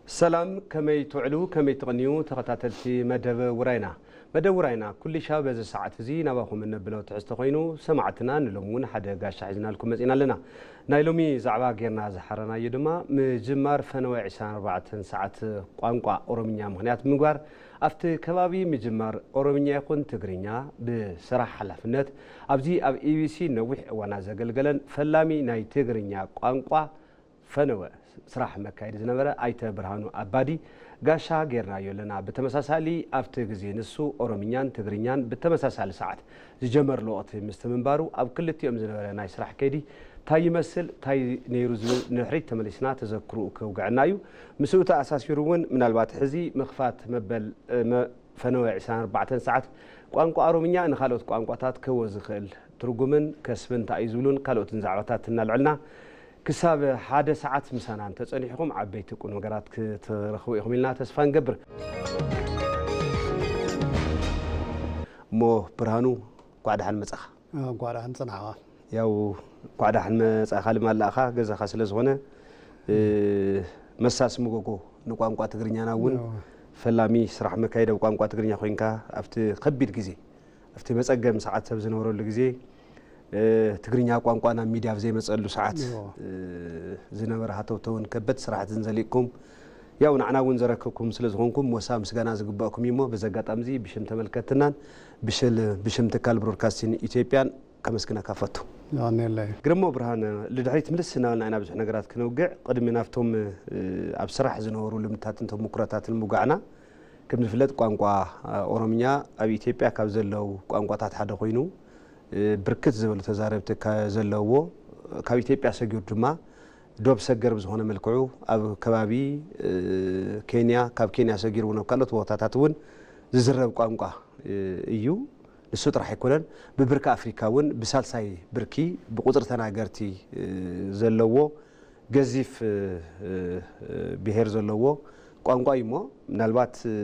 ሰላም፣ ከመይ ትውዕሉ፣ ከመይ ትቕንዩ ተኸታተልቲ መደብ ውራይና። መደብ ውራይና ኩሉ ሻብ በዚ ሰዓት እዚ ናባኹም እነብሎ ትሕዝቶ ኮይኑ፣ ሰማዕትና ንሎሚ እውን ሓደ ጋሻ ሒዝናልኩም መጺና ኣለና። ናይ ሎሚ ዛዕባ ጌርና ዝሓረናዮ ድማ ምጅማር ፈነወ ዕስራን ኣርባዕተን ሰዓት ቋንቋ ኦሮምኛ ምኽንያት ብምግባር ኣብቲ ከባቢ ምጅማር ኦሮምኛ ይኹን ትግርኛ ብስራሕ ሓላፍነት ኣብዚ ኣብ ኢቢሲ ነዊሕ እዋና ዘገልገለን ፈላሚ ናይ ትግርኛ ቋንቋ ፈነወ ስራሕ መካየዲ ዝነበረ ኣይተ ብርሃኑ ኣባዲ ጋሻ ጌርናዮ ኣለና። ብተመሳሳሊ ኣብቲ ግዜ ንሱ ኦሮምኛን ትግርኛን ብተመሳሳሊ ሰዓት ዝጀመርሉ ወቕቲ ምስ ምንባሩ ኣብ ክልቲኦም ዝነበረ ናይ ስራሕ ከይዲ እንታይ ይመስል እንታይ ነይሩ ዝብል ንድሕሪት ተመሊስና ተዘክርኡ ከውግዐና እዩ። ምስኡ ተኣሳሲሩ እውን ምናልባት ሕዚ ምኽፋት መበል ፈነወ ዕስራን ኣርባዕተን ሰዓት ቋንቋ ኦሮምኛ ንኻልኦት ቋንቋታት ከህቦ ዝኽእል ትርጉምን ከስብን እንታይ እዩ ዝብሉን ካልኦትን ዛዕባታት እናልዐልና ክሳብ ሓደ ሰዓት ምሳና እንተጸኒሕኹም ዓበይቲ ቁም ነገራት ክትረኽቡ ኢኹም ኢልና ተስፋ ንገብር። እሞ ብርሃኑ፣ እንኳዕ ደሓን መጻኻ። እንኳዕ ደሓን ጸናሕኻ። ያው እንኳዕ ደሓን መጻኻ ልማላእኻ ገዛኻ ስለ ዝኾነ፣ እ፣ መሳሲ መጎጎ ንቋንቋ ትግርኛና እውን ያው። ፈላሚ ስራሕ መካየዲ ኣብ ቋንቋ ትግርኛ ኮይንካ ኣብቲ ከቢድ ግዜ፣ ኣብቲ መጸገም ሰዓት ኣብ ዝነበረሉ ግዜ፣ እ፣ ትግርኛ ቋንቋ ናብ ሚድያ ኣብ ዘይመጸሉ ሰዓት፣ ያው። እ፣ ዝነበረ ሃተውተውን ከበድ ስራሕትን ዘሊቕኩም፣ ያው ንዓና እውን ዘረክብኩም ስለ ዝኾንኩም ሞሳ ምስጋና ዝግበእኩም እዩ። እሞ በዚ ኣጋጣሚ እዚ ብሽም ተመልከትናን ብሽል-፣ ብሽም ትካል ብሮድካስቲን ኢትዮጵያን ከመስግነካ ፈቱ። የቐንየለይ። ግርሞ ብርሃን፣ ልድሕሪት ምልስ እናበልና ኢና ብዙሕ ነገራት ክነውግዕ። ቅድሚ ናብቶም፣ እ፣ ኣብ ስራሕ ዝነበሩ ልምድታትን ተሞክሮታትን ምውጋዕና፣ ከም ዝፍለጥ ቋንቋ፣ እ፣ ኦሮምኛ ኣብ ኢትዮጵያ ካብ ዘለዉ ቋንቋታት ሓደ ኮይኑ፣ እ፣ ብርክት ዝበሉ ተዛረብቲ ከ-፣ ዘለውዎ፣ ካብ ኢትዮጵያ ሰጊሩ ድማ ዶብ ሰገር ብዝኾነ መልክዑ ኣብ ከባቢ፣ እ፣ ኬንያ፣ ካብ ኬንያ ሰጊሩ እውን ኣብ ካልኦት ቦታታት እውን ዝዝረብ ቋንቋ፣ እ፣ እዩ። ንሱ ጥራሕ ኣይኮነን፣ ብብርኪ ኣፍሪካ እውን ብሳልሳይ ብርኪ ብቁፅሪ ተናገርቲ፣ እ፣ ዘለዎ ገዚፍ፣ እ፣ እ፣ ብሄር ዘለዎ ቋንቋ እዩ። እሞ ምናልባት፣ እ፣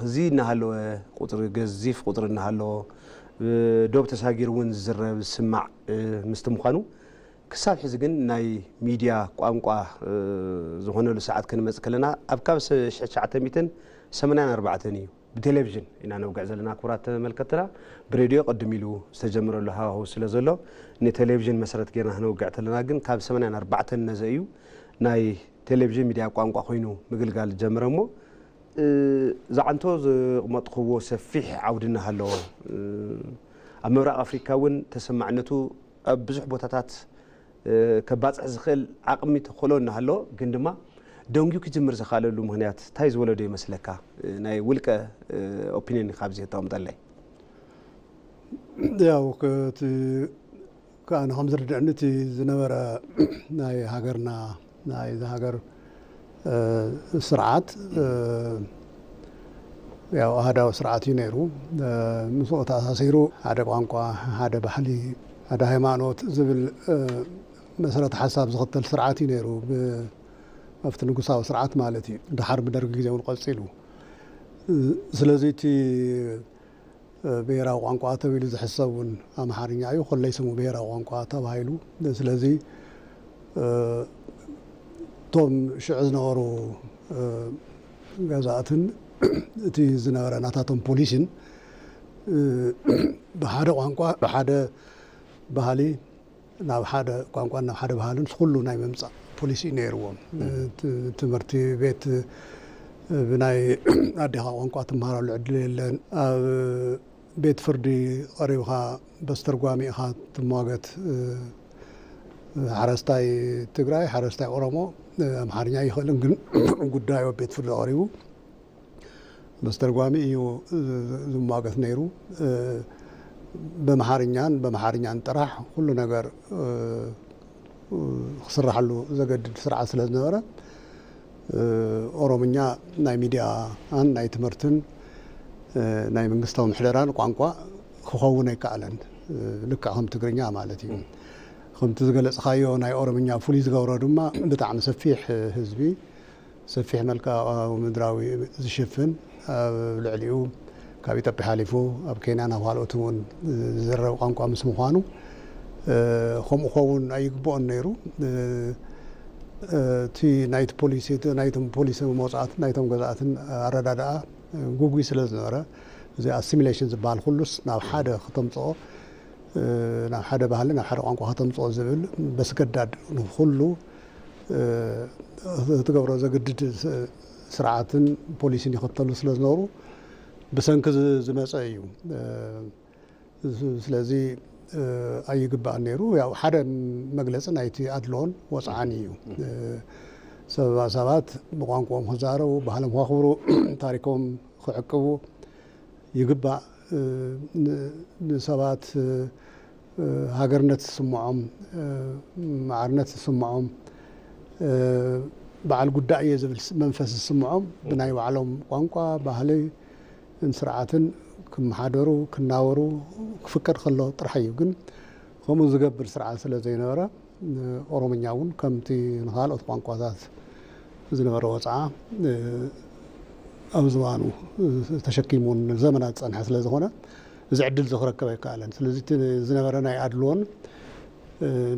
እዚ እናሃለወ ቁፅሪ ገዚፍ ቁፅሪ እናሃለዎ፣ እ፣ ዶብ ተሳጊሩ እውን ዝዝረብ ዝስማዕ፣ እ፣ ምስቲ ምዃኑ ክሳብ ሕዚ ግን ናይ ሚድያ ቋንቋ፣ እ፣ ዝኾነሉ ሰዓት ክንመጽእ ከለና ኣብ ካብ ሸ-፣ ሽሕን ትሽዓተ ሚእትን ሰማንያን ኣርባዕተን እዩ። ብቴሌቪዥን ኢና ነውግዕ ዘለና ክቡራት ተመልከትና። ብሬድዮ ቅድም ኢሉ ዝተጀመረሉ ሃዋህው ስለ ዘሎ ንቴሌቪዥን መሰረት ጌርና ክነውግዕ ተለና ግን ካብ ሰማንያን ኣርባዕተን ነዘ እዩ ናይ ቴሌቪዥን ሚድያ ቋንቋ ኮይኑ ምግልጋል ጀምረ። እሞ፣ እ፣ ዝዓንቶ ዘቕመጥክዎ ሰፊሕ ዓውዲ እናሃለዎ፣ እ፣ ኣብ ምብራቕ ኣፍሪካ እውን ተሰማዕነቱ ኣብ ብዙሕ ቦታታት፣ እ፣ ከባፅሕ ዝኽእል ዓቕሚ ተኽእሎ እናሃለዎ ግን ድማ ደንጊዩ ክጅምር ዘኽኣለሉ ምኽንያት እንታይ ዝወለዶ ይመስለካ? እ፣ ናይ ውልቀ፣ እ፣ ኦፒንየን ኢኻ ኣብዚ ከተቐምጠለይ። ያው ከ-፣ እቲ ከኣ ንኸም ዝርድዕኒ እቲ ዝነበረ ናይ ሃገርና፣ ናይ እዛ ሃገር፣ እ፣ ስርዓት፣ እ፣ ያው ኣሃዳዊ ስርዓት እዩ ነይሩ። እ፣ ምስኡ ተኣሳሲሩ ሓደ ቋንቋ፣ ሓደ ባህሊ፣ ሓደ ሃይማኖት ዝብል፣ እ፣ መሰረተ ሓሳብ ዝኽተል ስርዓት እዩ ነይሩ። ብ-፣ ኣብቲ ንጉሳዊ ስርዓት ማለት እዩ። ደሓር ብደርጊ ግዜ እውን ቀጺሉ። እ፣ ስለዚ እቲ ብሄራዊ ቋንቋ ተባሂሉ ዝሕሰብ እውን ኣምሓርኛ እዩ። ኮለይ ስሙ ብሄራዊ ቋንቋ ተባሂሉ። ስለዚ፣ እ፣ እቶም ሽዑ ዝነበሩ፣ እ፣ ገዛእትን እቲ ዝነበረ ናታቶም ፖሊሲን፣ እ፣ ብሓደ ቋንቋ፣ ብሓደ ባህሊ፣ ናብ ሓደ ቋንቋን ናብ ሓደ ባህልን ኩሉ ናይ ምምጻእ ፖሊሲ እዩ ነይርዎም። እ። ት-፣ ትምህርቲ ቤት፣ እ፣ ብናይ ኣዴኻ ቋንቋ ትመሃረሉ ዕድል የለን። ኣብ ቤት ፍርዲ ቀሪብኻ በስተርጓሚ ኢኻ ትሟገት። እ፣ ሓረስታይ ትግራይ፣ ሓረስታይ ኦሮሞ፣ እ፣ ኣምሓርኛ ኣይኽእልን፣ ግን ጉዳዩ ኣብ ቤት ፍርዲ ቀሪቡ በስተርጓሚ እዩ፣ እ፣ ዝሟገት ነይሩ። እ፣ በምሓርኛን በምሓርኛን ጥራሕ ኩሉ ነገር፣ እ፣ እ፣ ክስራሓሉ ዘገድድ ስርዓት ስለ ዝነበረ፣ እ፣ ኦሮምኛ ናይ ሚድያን ናይ ትምህርትን፣ እ፣ ናይ መንግስታዊ ምሕደራን ቋንቋ ክኸውን ኣይከኣለን። እ፣ ልክዕ ከም ትግርኛ ማለት እዩ። ም። ከምቲ ዝገለጽኻዮ ናይ ኦሮምኛ ፍሉይ ዝገብሮ ድማ ብጣዕሚ ሰፊሕ ህዝቢ፣ ሰፊሕ መልክዓዊ ምድራዊ ዝሽፍን፣ ኣብ ልዕሊኡ ካብ ኢትዮጵያ ሓሊፉ ኣብ ኬንያ ናብ ካልኦት እውን ዝዝረብ ቋንቋ ምስ ምዃኑ፣ እ፣ ከምኡ ክኸውን ኣይግብኦን ነይሩ። እ፣ እቲ ናይቲ ፖሊሲ፣ እቲ ናይቶም ፖሊሲ መውፃእትን ናይቶም ገዛእትን ኣረዳድኣ ግጉይ ስለ ዝነበረ፣ እዚ ኣሲሚሌሽን ዝበሃል ኩሉስ ናብ ሓደ ከተምፅኦ፣ ናብ ሓደ ባህሊ፣ ናብ ሓደ ቋንቋ ከተምፅኦ ዝብል በስገዳድ ንኩሉ ክትገብሮ ዘግድድ ስርዓትን ፖሊሲን ይኸተሉ ስለ ዝነበሩ ብሰንኪ ዝመፀ እዩ። ስለዚ ኣይግባእን ነይሩ። ያው ሓደ መግለፂ ናይቲ ኣድልዎን ወፅዓን እዩ። ሰበባ ሰባት ብቋንቋኦም ክዛረቡ፣ ባህሎም ከኽብሩ፣ ታሪኮም ክዕቅቡ ይግባእ። ንሰባት ሃገርነት ዝስምዖም፣ ማዕርነት ዝስምዖም፣ በዓል ጉዳይ እየ ዝብል መንፈስ ዝስምዖም ብናይ ባዕሎም ቋንቋ፣ ባህሊ፣ ስርዓትን ክመሓደሩ ክናበሩ ክፍቀድ ከሎ ጥራሕ እዩ። ግን ከምኡ ዝገብር ስርዓት ስለ ዘይነበረ ኦሮምኛ እውን ከምቲ ንካልኦት ቋንቋታት ዝነበረ ወፅዓ ኣብ ዝባኑ ተሸኪሙ ንዘመናት ዝፀንሐ ስለ ዝኾነ እዚ ዕድል እዚ ክረክብ ኣይከኣለን። ስለዚ እቲ ዝነበረ ናይ ኣድልዎን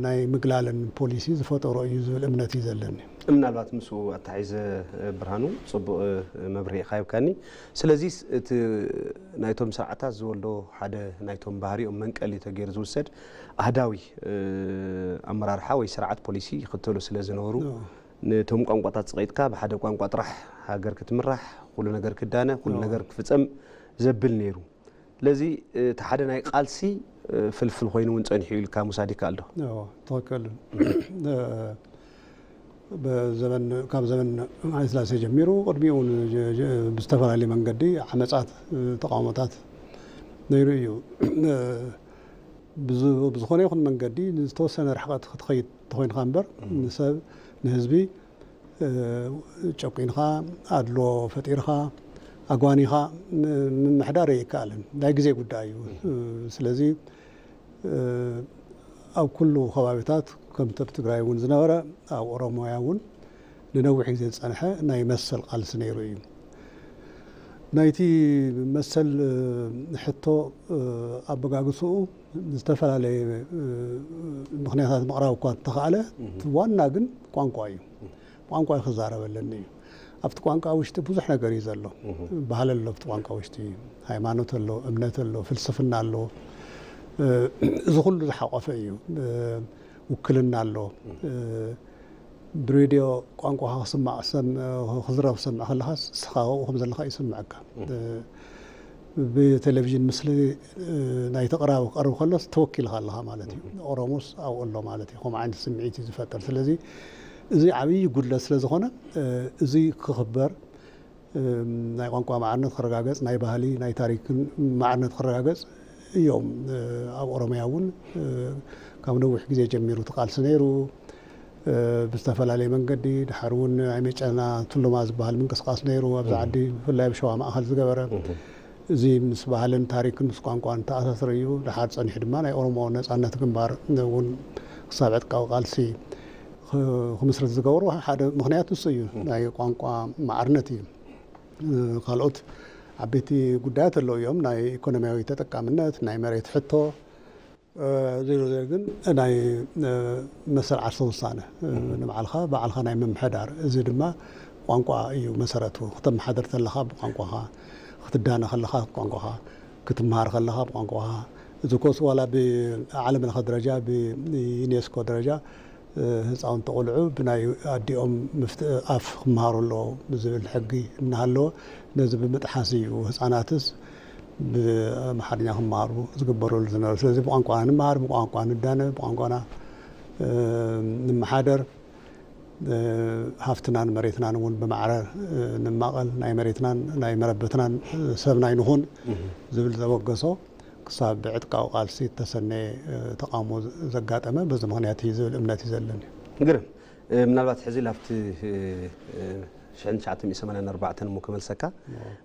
ናይ ምግላልን ፖሊሲ ዝፈጠሮ እዩ ዝብል እምነት እዩ ዘለኒ። ምናልባት ምስኡ ኣተሓሒዘ ብርሃኑ፣ ፅቡቕ መብርሂ ኢኻ ሂብካኒ። ስለዚስ እቲ ናይቶም ስርዓታት ዝወልዶ ሓደ ናይቶም ባህሪኦም መንቀሊ ተገይሩ ዝውሰድ ኣህዳዊ ኣመራርሓ ወይ ስርዓት ፖሊሲ ይኽተሉ ስለ ዝነበሩ፣ ነቶም ቋንቋታት ፀቒጥካ ብሓደ ቋንቋ ጥራሕ ሃገር ክትምራሕ፣ ኩሉ ነገር ክዳነ፣ ኩሉ ነገር ክፍፀም ዘብል ነይሩ። ስለዚ እቲ ሓደ ናይ ቃልሲ ፍልፍል ኮይኑ እውን ፀኒሑ ኢልካ ምውሳድ ይከኣል ዶ? ትኽክል። በዘበን ካብ ዘበን ሃይለስላሴ ጀሚሩ ቅድሚኡ እውን ብዝተፈላለየ መንገዲ ዓመፃት፣ ተቃውሞታት ነይሩ እዩ። ብዝኾነ ይኹን መንገዲ ዝተወሰነ ርሕቀት ክትኸይድ ተኮይንካ እምበር ንሰብ ንህዝቢ ጨቂንካ ኣድሎ ፈጢርካ ኣጓኒኻ ምምሕዳር ኣይከኣልን። ናይ ግዜ ጉዳይ እዩ። ስለዚ ኣብ ኩሉ ከባቢታት ከምቲ ኣብ ትግራይ እውን ዝነበረ ኣብ ኦሮሞያ እውን ንነዊሕ ግዜ ዝፀንሐ ናይ መሰል ቃልሲ ነይሩ እዩ። ናይቲ መሰል ሕቶ ኣበጋግስኡ ዝተፈላለየ ምክንያታት ምቕራብ እኳ እንተኸኣለ ዋና ግን ቋንቋ እዩ። ቋንቋ ክዛረብ ኣለኒ እዩ። ኣብቲ ቋንቋ ውሽጢ ብዙሕ ነገር እዩ ዘሎ። ባህሊ ኣሎ ኣብቲ ቋንቋ ውሽጢ፣ ሃይማኖት ኣሎ፣ እምነት ኣሎ፣ ፍልስፍና ኣሎ። እዚ ኩሉ ዝሓቆፈ እዩ። ውክልና ኣሎ። ብሬድዮ ቋንቋኻ ክስማዕ ክዝረብ ክሰምዕ ከለኻ ንስኻ ኣብኡ ከም ዘለኻ ይስምዐካ። ብቴሌቪዥን ምስሊ ናይቲ ቅራብ ክቐርብ ከሎ ተወኪልካ ኣለኻ ማለት እዩ። ኦሮሞስ ኣብኡ ኣሎ ማለት እዩ። ከምኡ ዓይነት ስምዒት እዩ ዝፈጥር። ስለዚ እዚ ዓብዪ ጉድለት ስለ ዝኾነ እዚ ክኽበር፣ ናይ ቋንቋ ማዕርነት ክረጋገፅ፣ ናይ ባህሊ ናይ ታሪክን ማዕርነት ክረጋገፅ እዮም። ኣብ ኦሮሚያ እውን ካብ ነዊሕ ግዜ ጀሚሩ እቲ ቃልሲ ነይሩ። ብዝተፈላለየ መንገዲ ድሓር እውን ናይ መጨና ቱሉማ ዝበሃል ምንቅስቃስ ነይሩ ኣብዚ ዓዲ፣ ብፍላይ ኣብ ሸዋ ማእኸል ዝገበረ። እዚ ምስ ባህልን ታሪክን ምስ ቋንቋን ተኣሳስረ እዩ። ድሓር ፀኒሑ ድማ ናይ ኦሮሞ ነፃነት ግንባር እውን ክሳብ ዕጥቃዊ ቃልሲ ክምስርት ዝገበሩ ሓደ ምኽንያት ንሱ እዩ። ናይ ቋንቋ ማዕርነት እዩ። ካልኦት ዓበይቲ ጉዳያት ኣለዉ እዮም። ናይ ኢኮኖሚያዊ ተጠቃምነት፣ ናይ መሬት ሕቶ፣ ዜሮ ዜሮ ግን ናይ መሰል ዓርሰ ውሳነ፣ ንባዕልኻ ባዕልኻ ናይ ምምሕዳር፣ እዚ ድማ ቋንቋ እዩ መሰረቱ። ክተመሓደር ተለኻ ብቋንቋኻ፣ ክትዳነ ከለኻ ቋንቋኻ፣ ክትመሃር ከለኻ ብቋንቋኻ። እዚ ኮስ ዋላ ብዓለም ለኸ ደረጃ ብዩኔስኮ ደረጃ ህፃውንቲ ቆልዑ ብናይ ኣዲኦም ምፍት ኣፍ ክመሃሩ ኣለዎ ዝብል ሕጊ እናሃለወ ነዚ ብምጥሓስ እዩ ህፃናትስ ብኣምሓርኛ ክመሃሩ ዝግበረሉ ዝነበረ። ስለዚ ብቋንቋና ንመሃር፣ ብቋንቋ ንዳነ፣ ብቋንቋና ንመሓደር፣ ሃፍትናን መሬትናን እውን ብማዕረ ንማቐል፣ ናይ መሬትናን ናይ መረበትናን ሰብናይ ንኹን ዝብል ዘበገሶ ክሳብ ብዕጥቃዊ ቃልሲ እተሰነየ ተቃውሞ ዘጋጠመ በዚ ምኽንያት እዩ ዝብል እምነት እዩ ዘለኒ። ግርም። ምናልባት ሕዚ ላብቲ ሽሕን ትሽዓተ ሚእትን ሰማንያን ኣርባዕተን እሞ ክመልሰካ።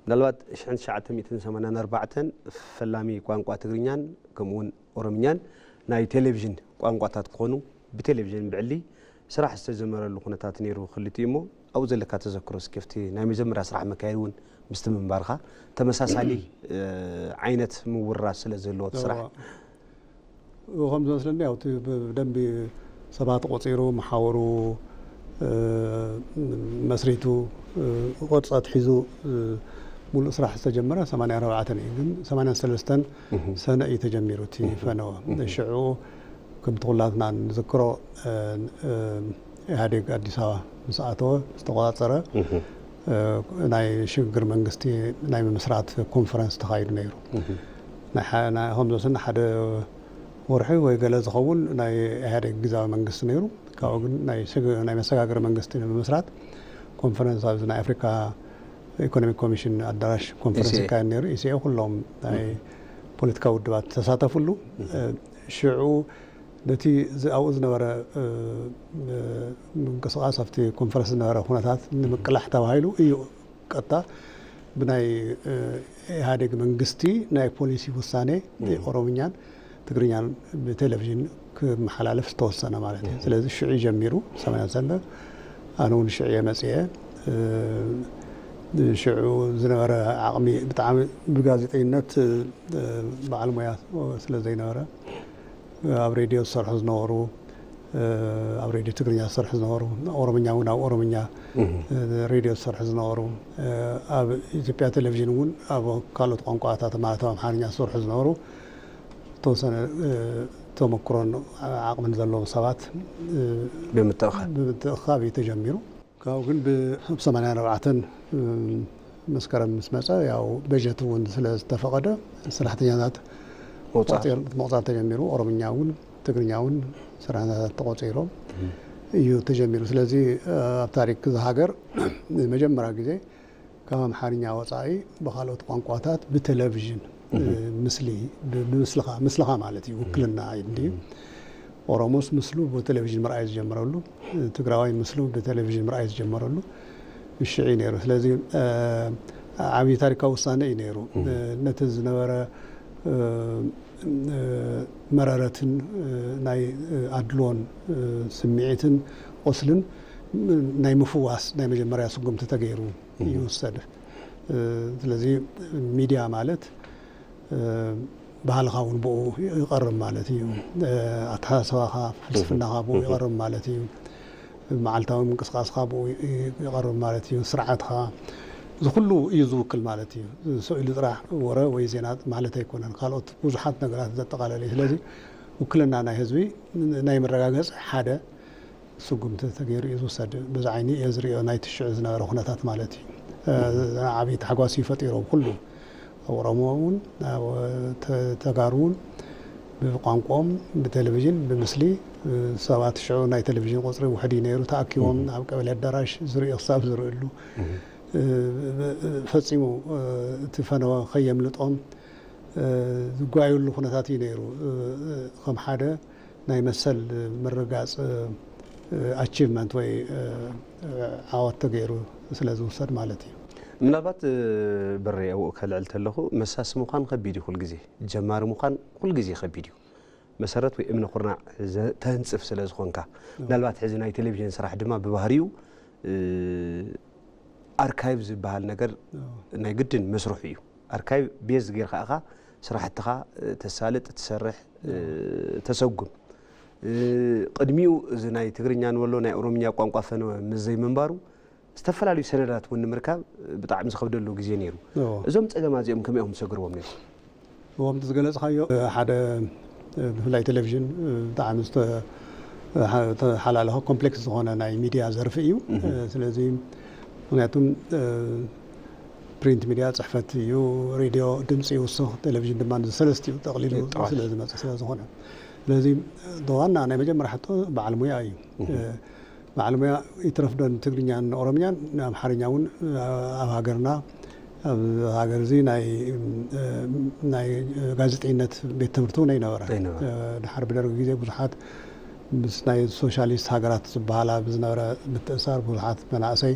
ምናልባት ሽሕን ትሽዓተ ሚእትን ሰማንያን ኣርባዕተን ፈላሚ ቋንቋ ትግርኛን ከምኡውን ኦሮምኛን ናይ ቴሌቪዥን ቋንቋታት ክኾኑ ብቴሌቪዥን ብዕሊ ስራሕ ዝተጀመረሉ ኩነታት ነይሩ ክልቲኡ እሞ ኣብኡ ዘለካ ተዘክሮ እስኪ ኣብቲ ናይ መጀመርያ ስራሕ መካየዲ እውን ምስቲ ምንባርካ ተመሳሳሊ ዓይነት ምውርራስ ስለ ዝህልዎ እቲ ስራሕ። ከም ዝመስለኒ ያው እቲ ብደንቢ ሰባት ቆፂሩ መሓወሩ መስሪቱ፣ ቅርፂ ኣትሒዙ፣ ሙሉእ ስራሕ ዝተጀመረ ሰማንያ ኣርባዕተ እዩ። ግን ሰማንያ ሰለስተ ሰነ እዩ ተጀሚሩ እቲ ፈነወ። ሽዑ ከምቲ ኩላትና ንዝክሮ፣ ኢህኣዴግ ኣዲስ ኣበባ ምስ ኣተወ፣ ምስ ተቆፃፀረ፣ ናይ ሽግግር መንግስቲ ናይ ምምስራት ኮንፈረንስ ተኻይዱ ነይሩ። ናይ ሓ- ናይ- ከም ዝወሰነ ሓደ ወርሒ ወይ ገለ ዝኸውን ናይ ኢህኣዴግ ግዛዊ መንግስቲ ነይሩ። ካብኡ ግን ናይ ሽግ- ናይ መሰጋገሪ መንግስቲ ንምምስራት ኮንፈረንስ ኣብዚ ናይ ኣፍሪካ ኢኮኖሚክ ኮሚሽን ኣዳራሽ ኮንፈረንስ ኢሲኤ። ይካየድ ነይሩ። ኢሲኤ ኩሎም ናይ ፖለቲካ ውድባት ተሳተፉሉ። ሽዑ ነቲ ዝ- ኣብኡ ዝነበረ ምንቅስቃስ ኣብቲ ኮንፈረንስ ዝነበረ ኩነታት ንምቅላሕ ተባሂሉ እዩ ቀጥታ ብናይ ኢህኣዴግ መንግስቲ ናይ ፖሊሲ ውሳኔ ኦሮምኛን ትግርኛን ብቴሌቪዥን ክመሓላለፍ ዝተወሰነ ማለት እዩ። ስለዚ ሽዑ ጀሚሩ ሰማንያ ሰለስተ ኣነ እውን ሽዑ እየ መፅየ። ሽዑ ዝነበረ ዓቕሚ ብጣዕሚ ብጋዜጠኝነት በዓል ሞያ ስለ ዘይነበረ ኣብ ሬድዮ ዝሰርሑ ዝነበሩ፣ ኣብ ሬድዮ ትግርኛ ዝሰርሑ ዝነበሩ፣ ኦሮምኛ እውን ኣብ ኦሮምኛ ሬድዮ ዝሰርሑ ዝነበሩ፣ ኣብ ኢትዮጵያ ቴሌቪዥን እውን ኣብ ካልኦት ቋንቋታት ማለት ኣብ ኣምሓርኛ ዝሰርሑ ዝነበሩ ዝተወሰነ ተመክሮን ዓቕምን ዘለዎም ሰባት ብምትእኻብ ብምትእኻብ እዩ ተጀሚሩ። ካብኡ ግን ብ- ኣብ ሰማንያ ኣርባዕተ መስከረም ምስ መፀ ያው በጀት እውን ስለ ዝተፈቐደ ሰራሕተኛታት ምቑፃር። ምቑፃር ተጀሚሩ። ኦሮምኛ እውን ትግርኛ እውን ሰራሕተኛታት ተቆፂሮም እዩ ተጀሚሩ። ስለዚ ኣብ ታሪክ እዚ ሃገር መጀመርያ ግዜ ካብ ኣምሓርኛ ወፃኢ ብካልኦት ቋንቋታት ብቴሌቪዥን፣ እ፣ እህ። ምስሊ፣ ብ- ብምስልኻ ምስልኻ ማለት እዩ። ውክልና እንድዩ። ኦሮሞስ ምስሉ ብቴሌቪዥን ምርኣይ ዝጀመረሉ፣ ትግራዋይ ምስሉ ብቴሌቪዥን ምርኣይ ዝጀመረሉ ሽዑ እዩ ነይሩ። ስለዚ ዓብዪ ታሪካዊ ውሳነ እዩ ነይሩ። ነቲ ዝነበረ መረረትን ናይ ኣድልዎን ስምዒትን ቁስልን ናይ ምፍዋስ ናይ መጀመርያ ስጉምቲ ተገይሩ ይውሰድ። ስለዚ ሚድያ ማለት ባህልኻ እውን ብኡ ይቐርብ ማለት እዩ። ኣተሓሳስባኻ፣ ፍልስፍናኻ ብኡ ይቐርብ ማለት እዩ። መዓልታዊ ምንቅስቃስካ ብኡ ይቐርብ ማለት እዩ። ስርዓትካ፣ እዚ ኩሉ እዩ ዝውክል ማለት እዩ። ስእሊ ጥራሕ፣ ወረ ወይ ዜና ማለት ኣይኮነን። ካልኦት ብዙሓት ነገራት ዘጠቓለለ እዩ። ስለዚ ውክልና ናይ ህዝቢ ናይ መረጋገፂ ሓደ ስጉምቲ ተገይሩ እዩ ዝውሰድ። በዚ ዓይኒ እየ ዝሪኦ ናይቲ ሽዑ ዝነበረ ኩነታት ማለት እዩ። ዓብዪ ታሕጓስ እዩ ፈጢሩ ኩሉ። ኣብ ኦሮሞ እውን፣ ኣብ ተ- ተጋሩ እውን ብቋንቋኦም ብቴሌቪዥን ብምስሊ፣ ሰባት ሽዑ ናይ ቴሌቪዥን ቁፅሪ ውሕድ እዩ ነይሩ፣ ተኣኪቦም ኣብ ቀበሌ ኣዳራሽ ዝርእዩ ክሳብ ዝርእሉ፣ ፈፂሙ እቲ ፈነወ ከየምልጦም ዝጓየሉ ኩነታት እዩ ነይሩ። ከም ሓደ ናይ መሰል ምርጋፅ ኣቺቭመንት ወይ ዓወት ተገይሩ ስለ ዝውሰድ ማለት እዩ። ምናልባት በሬ ኣብኡ ከልዕል ተለኹ መሳሲ ምዃን ከቢድ እዩ። ኩልግዜ ጀማሪ ምዃን ኩልግዜ ከቢድ እዩ። መሰረት ወይ እምነ ኩርናዕ ተህንፅፍ ስለ ዝኾንካ፣ ምናልባት ሕዚ ናይ ቴሌቪዥን ስራሕ ድማ ብባህሪኡ ኣርካይቭ ዝበሃል ነገር ናይ ግድን መስርሑ እዩ። ኣርካይቭ ቤዝ ጌርካ ኢኻ ስራሕትኻ ተሳልጥ፣ ትሰርሕ፣ ተሰጉም። ቅድሚኡ እዚ ናይ ትግርኛ ንበሎ ናይ ኦሮምኛ ቋንቋ ፈነወ ምስ ዘይምንባሩ ዝተፈላለዩ ሰነዳት እውን ንምርካብ ብጣዕሚ ዝኸብደሉ ግዜ ነይሩ። እዞም ፀገማት እዚኦም ከመይ ኢኹም ትሰግርዎም ነይርኩም? ከምቲ ዝገለፅካዮ ሓደ ብፍላይ ቴሌቪዥን ብጣዕሚ ዝተሓላለኸ ኮምፕሌክስ ዝኾነ ናይ ሚድያ ዘርፊ እዩ። ስለዚ ምክንያቱም ፕሪንት ሚድያ ፅሕፈት እዩ፣ ሬድዮ ድምፂ ይውስኽ፣ ቴሌቪዥን ድማ ሰለስቲኡ ጠቕሊሉ ስለ ዝመፅእ ስለ ዝኾነ፣ ስለዚ ዋና ናይ መጀመርያ ሕቶ በዓል ሙያ እዩ። በዓል ሙያ ይትረፍ ዶ ንትግርኛን ንኦሮምኛን ንኣምሓርኛ እውን ኣብ ሃገርና ኣብ ሃገር እዚ ናይ ናይ ጋዜጠኝነት ቤት ትምህርቲ እውን ኣይነበረ። ድሓር ብደርጊ ግዜ ብዙሓት ምስ ናይ ሶሻሊስት ሃገራት ዝበሃላ ብዝነበረ ምትእሳር ብዙሓት መናእሰይ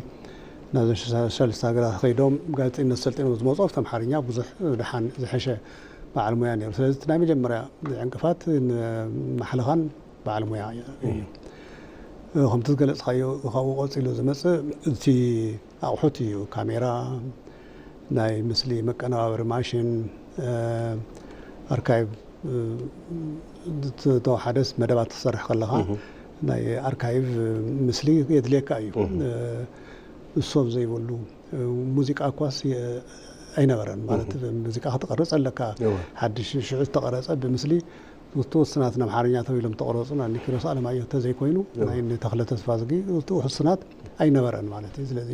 ናብዘን ሶሻሊስት ሃገራት ከይዶም ጋዜጠኝነት ሰልጢኖም ዝመፁ ኣብቲ ኣምሓርኛ ብዙሕ ድሓን ዝሐሸ በዓል ሙያ ነይሩ። ስለዚ እቲ ናይ መጀመርያ ዕንቅፋት ንማሕለኻን በዓል ሙያ እዩ። ከምቲ ዝገለፅካዮ ካብኡ ቀፂሉ ዝመፅእ እቲ ኣቑሑት እዩ። ካሜራ፣ ናይ ምስሊ መቀነባበሪ ማሽን፣ ኣርካይቭ ተወሓደስ መደባት ክትሰርሕ ከለኻ ናይ ኣርካይቭ ምስሊ የድልየካ እዩ። እሶብ ዘይብሉ ሙዚቃ እኳስ የ- ኣይነበረን። ማለት ሙዚቃ ክትቐርጽ ኣለካ። ሓድሽ ሽዑ ዝተቐረጸ ብምስሊ ውስናት ንኣምሓርኛ ተባሂሎም ተቐረጹ ናይ ኪሮስ ኣለማየሁ ተዘይኮይኑ ናይ ተኽለ ተስፋዝጊ ውስናት ኣይነበረን ማለት እዩ። ስለዚ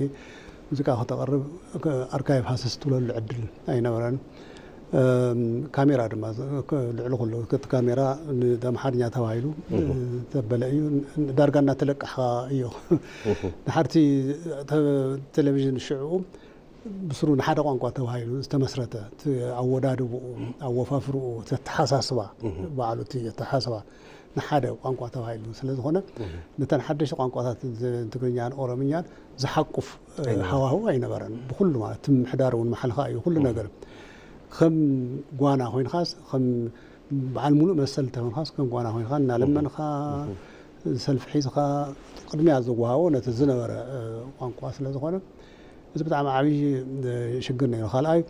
ሙዚቃ ከተቕርብ ኣርካይቭ ሃሰስ ትብለሉ ዕድል ኣይነበረን። ካሜራ ድማ ልዕሊ ኩሉ እቲ ካሜራ ንኣምሓርኛ ተባሂሉ ተበለ እዩ። ዳርጋ እናተለቃሕካ እዩ። ንሓርቲ ቴሌቪዥን ሽዕኡ ብስሩ ንሓደ ቋንቋ ተባሂሉ ዝተመስረተ፣ እቲ ኣወዳድብኡ፣ ኣወፋፍርኡ፣ እቲ ኣተሓሳስባ፣ ባዕሉ እቲ ኣተሓሳስባ ንሓደ ቋንቋ ተባሂሉ ስለ ዝኾነ፣ ነተን ሓደሽቲ ቋንቋታት ትግርኛን ኦሮምኛን ዝሓቁፍ ሃዋህው ኣይነበረን። ብኩሉ ማለት እቲ ምሕዳር እውን ማሕልኻ እዩ። ኩሉ ነገር ከም ጓና ኮይንካስ ከም በዓል ሙሉእ መሰል እንተኾንካስ ከም ጓና ኮይንካ እናለመንካ ሰልፊ ሒዝካ ቅድሚያ ዝወሃቦ ነቲ ዝነበረ ቋንቋ ስለ ዝኾነ፣ እዚ ብጣዕሚ ዓብዪ ሽግር ነይሩ። ካልኣይ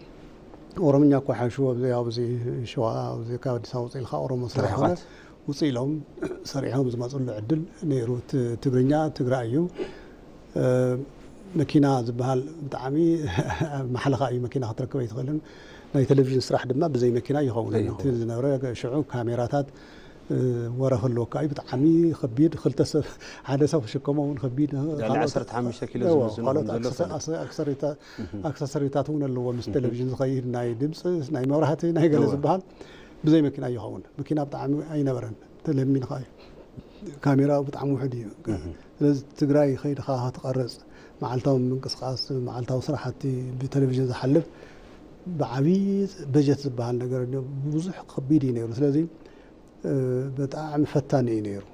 ኦሮምኛ እኳ ሓሹ ኣብዚ ኣብዚ ሸዋ ኣብዚ ካብ ኣዲስ ኣበባ ውፅእ ኢልካ ኦሮሞ ስለ ዝኾነ ውፅእ ኢሎም ሰሪሖም ዝመፅሉ ዕድል ነይሩ። ትግርኛ ትግራይ እዩ። መኪና ዝበሃል ብጣዕሚ ማሕለኻ እዩ። መኪና ክትረክብ ኣይትኽእልን። ናይ ቴሌቪዥን ስራሕ ድማ ብዘይ መኪና ይኸውን። እቲ ዝነበረ ሽዑ ካሜራታት ወረ ክህልወካ እዩ። ብጣዕሚ ከቢድ፣ ክልተ ሰብ ሓደ ሰብ ክሽከሞ እውን ከቢድ። ካልኦት ዓሰርተ ሓሙሽተ ኪሎ ዝምዝኑ ካልኦት ከም ዘሎ ኣክሰ- ኣክሰ- ኣክሰሪታ- ኣክሰሰሪታት እውን ኣለዎ። ምስ ቴሌቪዥን ዝኸይድ ናይ ድምፂ፣ ናይ መብራህቲ፣ ናይ ገለ ዝበሃል ብዘይ መኪና ይኸውን። መኪና ብጣዕሚ ኣይነበረን። ተለሚንካ እዩ። ካሜራ ብጣዕሚ ውሕድ እዩ። ስለዚ ትግራይ ከይድካ ክትቐርፅ፣ መዓልታዊ ምንቅስቃስ፣ መዓልታዊ ስራሕቲ ብቴሌቪዥን ዝሓልፍ ብዓብዪ በጀት ዝበሃል ነገር ብዙሕ ከቢድ እዩ ነይሩ። ስለዚ ብጣዕሚ ፈታኒ እዩ ነይሩ።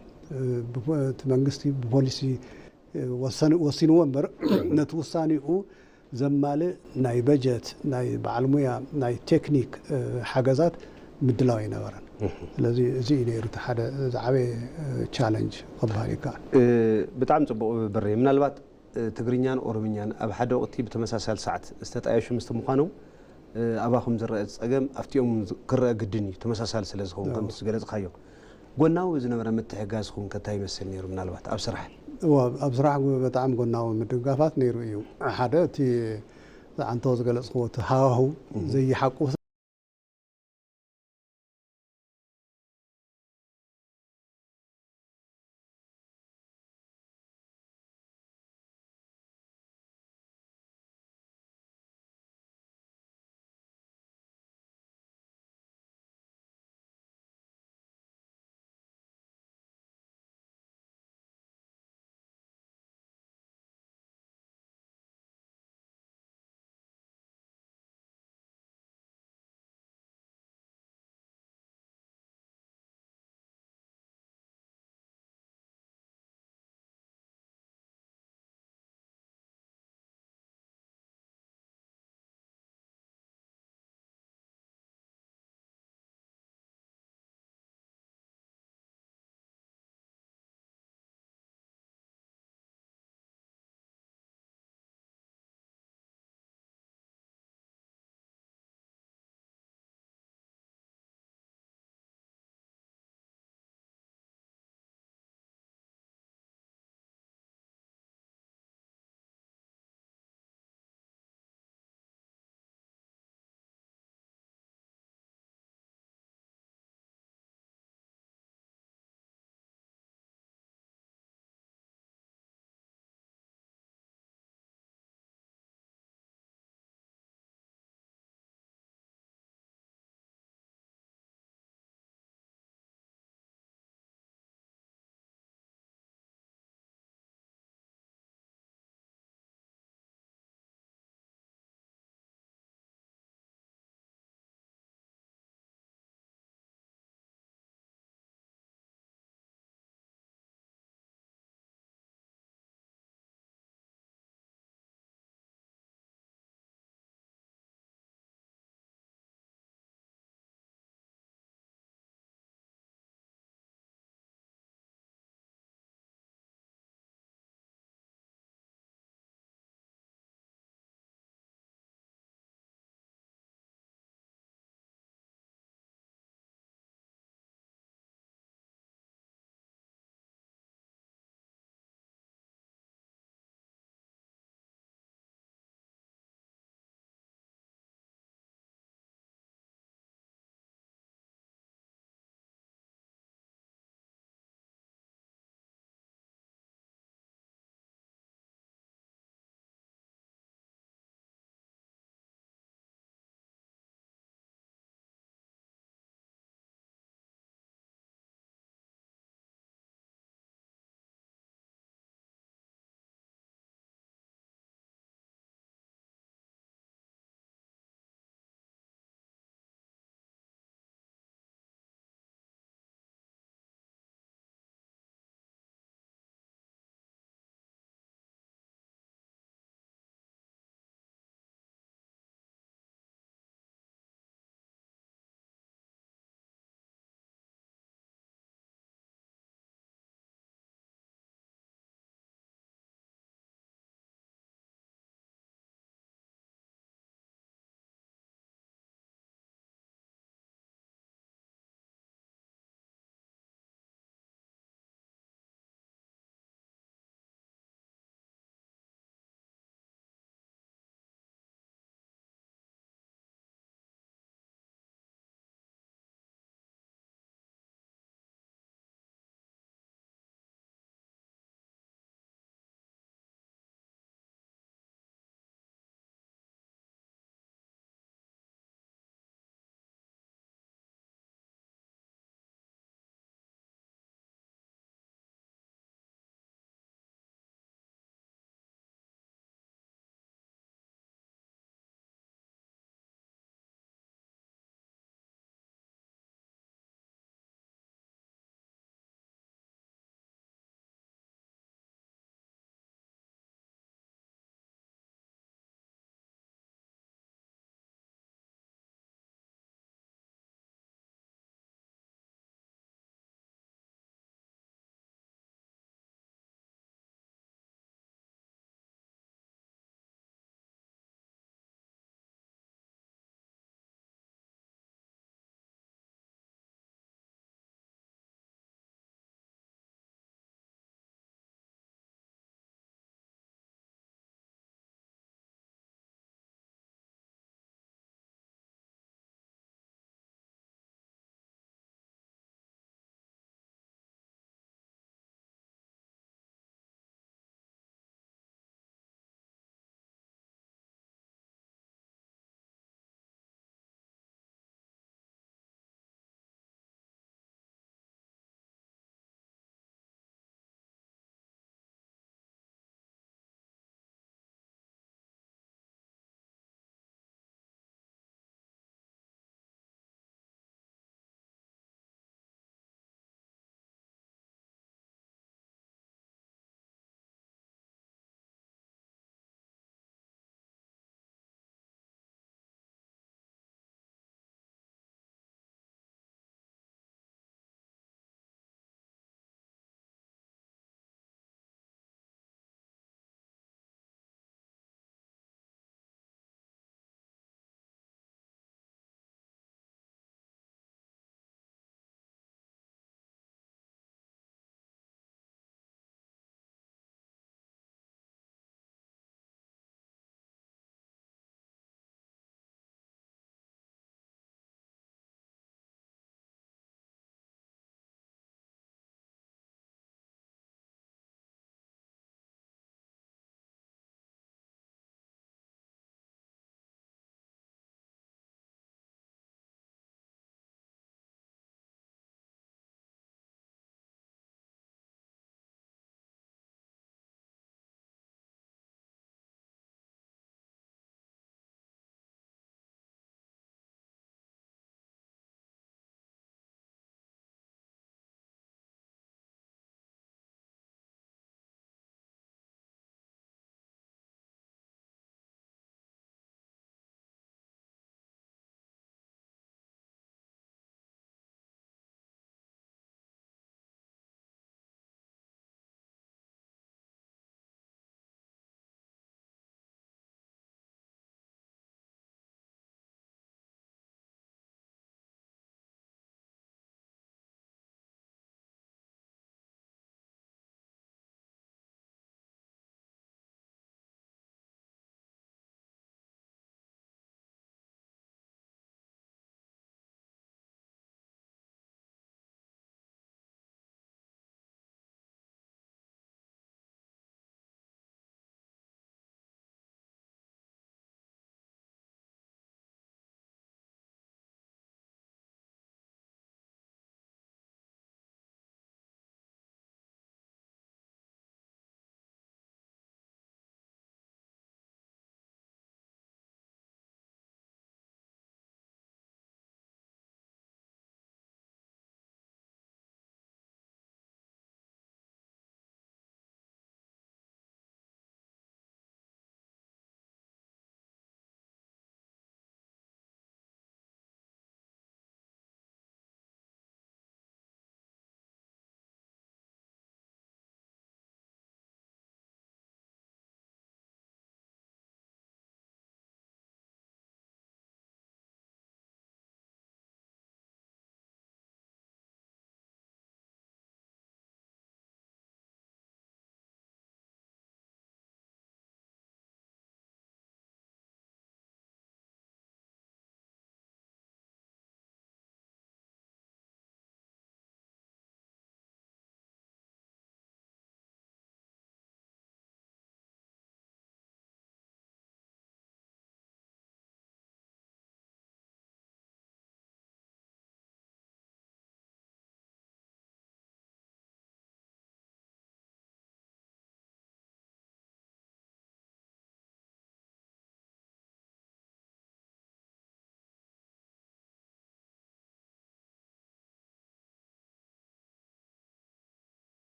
እቲ መንግስቲ ብፖሊሲ ወሲንዎ እምበር ነቲ ውሳኔኡ ዘማልእ ናይ በጀት፣ ናይ በዓል ሙያ፣ ናይ ቴክኒክ ሓገዛት ምድላው ኣይነበረን። ስለዚ እዚ እዩ ነይሩ እቲ ሓደ ዝዓበየ ቻለንጅ ክበሃል ይከኣል። ብጣዕሚ ፅቡቕ ብሬ። ምናልባት ትግርኛን ኦሮምኛን ኣብ ሓደ ወቕቲ ብተመሳሳሊ ሰዓት ዝተጣየሹ ምስቲ ምዃኖም ኣባኹም ዝረአ ጸገም ኣብቲኦም ክረአ ግድን እዩ፣ ተመሳሳሊ ስለ ዝኸውን ከምቲ ዝገለጽካዮ። ጎናዊ ዝነበረ ምትሕግጋዝኹም ከ እንታይ ይመስል ነይሩ ምናልባት ኣብ ስራሕ? እወ፣ ኣብ ስራሕ ብጣዕሚ ጎናዊ ምድግጋፋት ነይሩ እዩ። ሓደ እቲ ኣንተዎ ዝገለጽክዎ እቲ ሃዋህው ዘይሓቁ